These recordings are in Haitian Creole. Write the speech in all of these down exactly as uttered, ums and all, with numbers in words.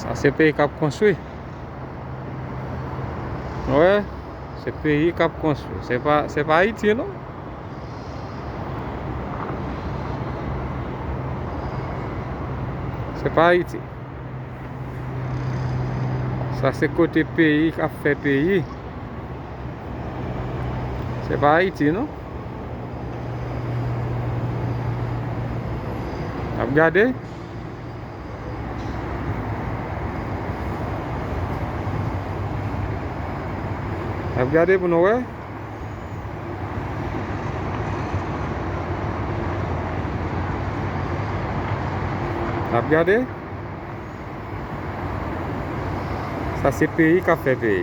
Sa se peyi k ap konstwi. Wè, se peyi k ap konstwi. Se pa, se pa Ayiti, non. Se pa Ayiti. Sa se kote peyi k ap fè peyi. Se pa Ayiti, non. N ap gade. N ap gade pou nou wè. N ap gade. Sa se peyi k ap fè peyi.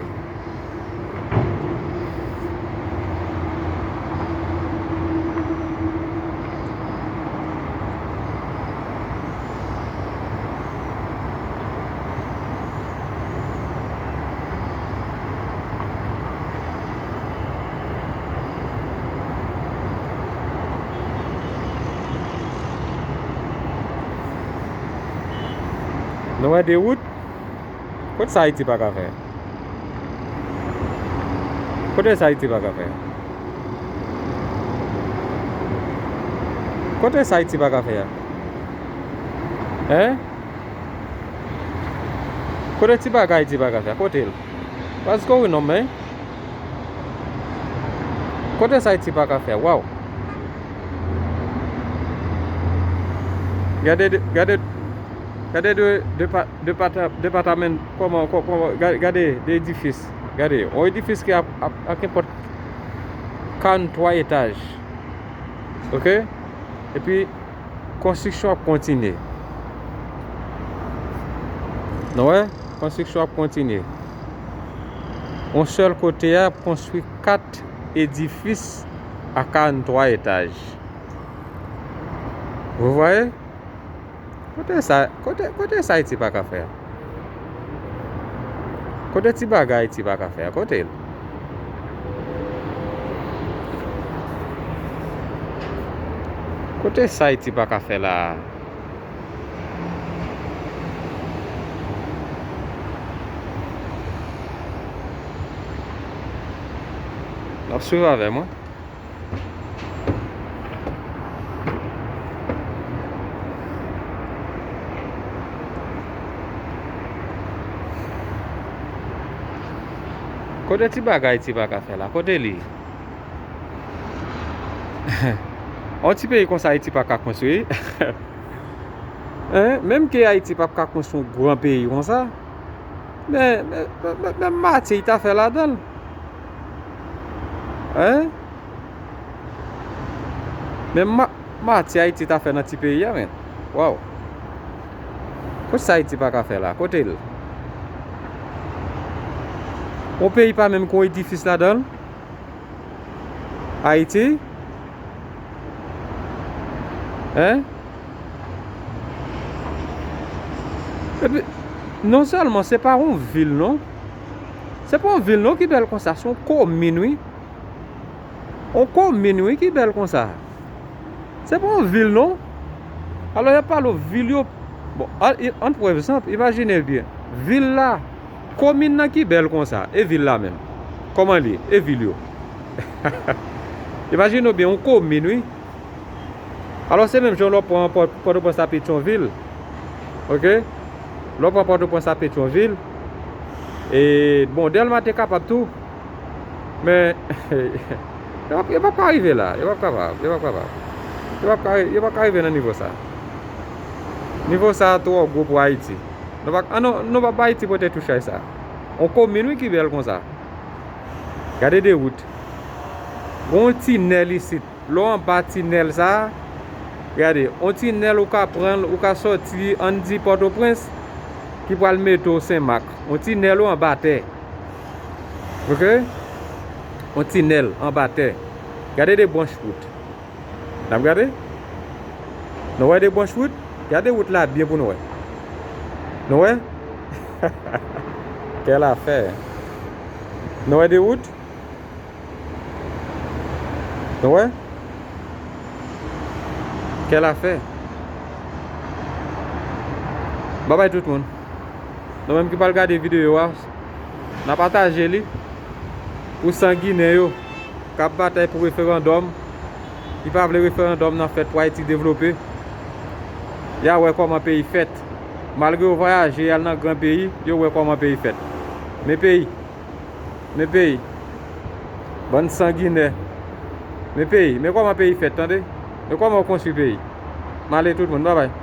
Nou wè de wout. Kote sa Ayiti pa ka fè? Kote sa Ayiti pa ka fè? Kote sa Ayiti pa ka fè a? Hein? Kote ti bagay Ayiti pa ka fè a? Kote l? What's going on, man? Kote sa Ayiti pa ka fè a? Waw! Gade, gade, gade de, de, depatament, kòman, kò- kòman, ga- gade de edifis. Gade, yon edifis ki ap, ap, ak nenpòt karannntwa etaj. Oke? Epi, konstriksyon ap kontinye. Nou wè? Konstriksyon ap kontinye. Yon sèl kote a ap konstwi kat edifis a karannntwa etaj. Vous voyez? Kote sa, kote, kote sa Ayiti pa ka fè a? Kote ti bagay Ayiti pa ka fè a? Kote l? Kote sa Ayiti pa ka fè la a? N ap swiv avè mwen. Kote ti bagay Ayiti pa ka fè la? Kote li? On ti peyi konsa Ayiti pa ka konstwi. Hein? Menm ke Ayiti p ap ka konstwi yon gran peyi konsa. Men, men, men, men, men Mati ta fè ladan l. Hein? Men Ma- Mati Ayiti ta fè nan ti peyi a, men. Waw. Kote sa Ayiti pa ka fè la? Kote l? Yon peyi pa menm kon edifis ladan l. Ayiti? Hein? Epi, non sèlman se pa yon vil non. Se pa yon vil non ki bèl konsa, se yon komin wi. Yon komin wi ki bèl konsa. Se pa yon vil non. Alò y ap pale w vil yo. Bon, an, an pran egzanp, imajine byen. Vil la, komin nan ki bèl konsa, e vil la menm. Kòman li ye? E vil yo? Imajine w byen, yon komin wi. Alò se menm jan lè w pran Pò- Pòtoprens a Petyonvil. Oke? Lè w pran Pòtoprens a Petyonvil. E, bon, Dèlma te kapab tou. Men, yo p ap, yo p ap ka rive la. Yo p ap kapab. Yo p ap kapab. Yo p ap ka, yo p ap ka rive nan nivo sa. Nivo sa twò gwo pou Ayiti. Nou pa, an nou, nou pa bay Ayiti pote tou chay sa. On komin wi ki bèl konsa. Gade de wout. Gon tinèl isit. Lè w anba tinèl sa, gade, on tinèl ou ka pran l, ou ka sòti, ann di Pòtoprens, ki pral mete w Senmak. On tinèl ou anba tè. Oke? On tinèl anba tè. Gade de branch wout. N ap gade? Nou wè de branch wout? Gade wout la byen pou nou wè. Nou wè? Kèl afè. Nou wè de wout? Nou wè? Kèl afè. Babay tout moun. Nou menm ki pral gade videyo a, n a pataje li pou sanginè yo k ap batay pou referandòm, ki pa vle referandòm nan fèt pou Ayiti devlope. Y a wè kòman peyi fèt. Malgre yo vwayaje, y al nan gran peyi, yo wè kòman peyi fèt. Men peyi, men peyi, bann sanginè. Men peyi, men kòman peyi fèt, tande? Men kòman yo konstwi peyi. M ale tout moun, babay.